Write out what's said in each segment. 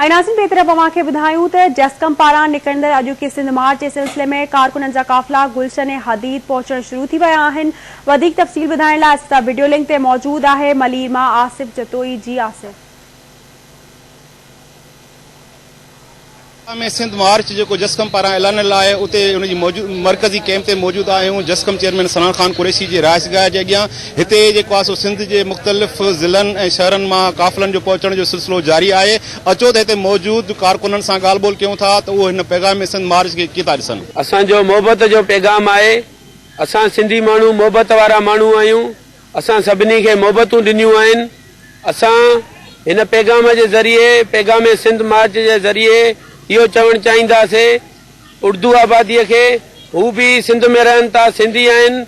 ۽ ناظرين ٻئي طرف اوهان کي ٻڌايون ته جسقم پاران نڪرندڙ اڄوڪي سنڌ مارچ جي سلسلي ۾ ڪارڪنن جا قافلا گلشن حديد پهچڻ شروع ٿي ويا آهن وڌيڪ تفصيل ٻڌائڻ لاء اسان سان وڊيو لنڪ تي موجود آهي ملير مان آصف جتوئي جي آصف. ۾ سنڌ مارچ جيڪو جسقم پاران اعلانيل آهي اتي ان جي مرڪزي ڪئمپ تي موجود آهيون جسقم چيئرمين صنعان خان قريشي جي رهائشگاهه جي اڳيان هتي جيڪو آهي سو سنڌ جي مختلف ضلعن ۽ شهرن مان قافلن جو پهچڻ جو سلسلو جاري آهي اچو ته هتي موجود ڪارڪنن سان ڳالهه ٻولهه ڪيون ٿا ته اهو هن پيغام ۾ سنڌ مارچ کي ڪيئن ٿا ڏسن. اسان جو محبت جو پيغام آهي اسان سنڌي ماڻهو محبت وارا ماڻهو آهيون اسان سڀني کي محبتون ڏنيون آهن، اسان هن پيغام جي ذريعي پيغام سنڌ مارچ جي ذريعي اهو چوڻ چاهينداسين اردو آبادي کي هو به سنڌ ۾ رهن ٿا سنڌي آهن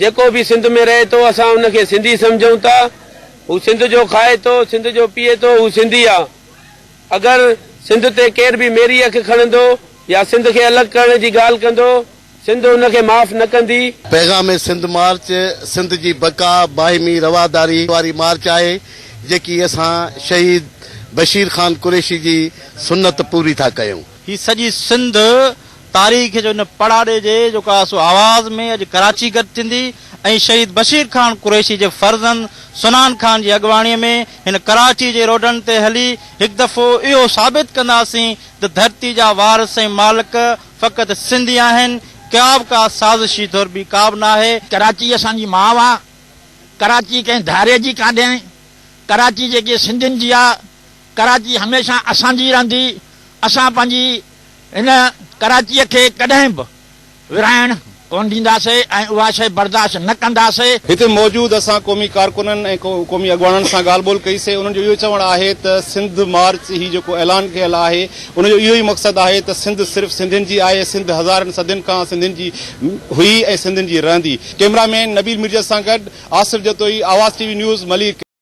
جيڪو به سنڌ ۾ رهي ٿو اسان ان کي سنڌي سمجهون ٿا هو سنڌ جو کائي ٿو سنڌ جو پيئي ٿو هو سنڌي آ اگر سنڌ تي ڪير به ميري اک کڻندو يا سنڌ کي الڳ ڪرڻ جي ڳالهه ڪندو سنڌ ان کي معاف نه ڪندي. پيغام سنڌ مارچ سنڌ جي بقا، باهمي رواداري واري مارچ آهي، جيڪي اسان شهيد بشير خان قريشي جي سنت پوري ٿا ڪيون. هي سڄي سنڌ تاريخ جو ان پڙاڏي جي جيڪو آهي سو آواز ۾ اڄ ڪراچي گڏ ٿيندي ۽ شهيد بشير خان قريشي جي فرزند سنان خان جي اڳواڻي ۾ هن ڪراچي جي روڊن تي هلي هڪ دفعو اهو ثابت ڪنداسين ته ڌرتي جا وارث ۽ مالڪ فقط سنڌي آهن، ڪا به ڪا سازشي ڌر ٻي ڪا به ناهي. ڪراچي اسان جي ماء آ، ڪراچي ڪنهن ڌارئي جي ڪانهي، ڪراچي جيڪي سنڌين جي آ، ڪراچي هميشه اسان جي رهندي، اسان پنهنجي هن ڪراچيء کي ڪڏهن به ورهائڻ ڪونه ڏينداسي ۽ اها شيء برداشت نه ڪنداسي. هتي موجود اسان قومي ڪارڪنن ۽ قومي اڳواڻن سان ڳالهه ٻولهه ڪئي سي انهن جو اهو چوڻ آهي ته سنڌ مارچ هي جيڪو اعلان ڪيل آهي ان جو اهو ئي مقصد آهي ته سنڌ صرف سنڌين جي آهي سنڌ هزارن صدين کان سنڌين جي هئي ۽ سنڌين جي رهندي. ڪئميرا مين نبيل ميرجت سان گڏ Asif Jatoi, Awaz T V news, Malir.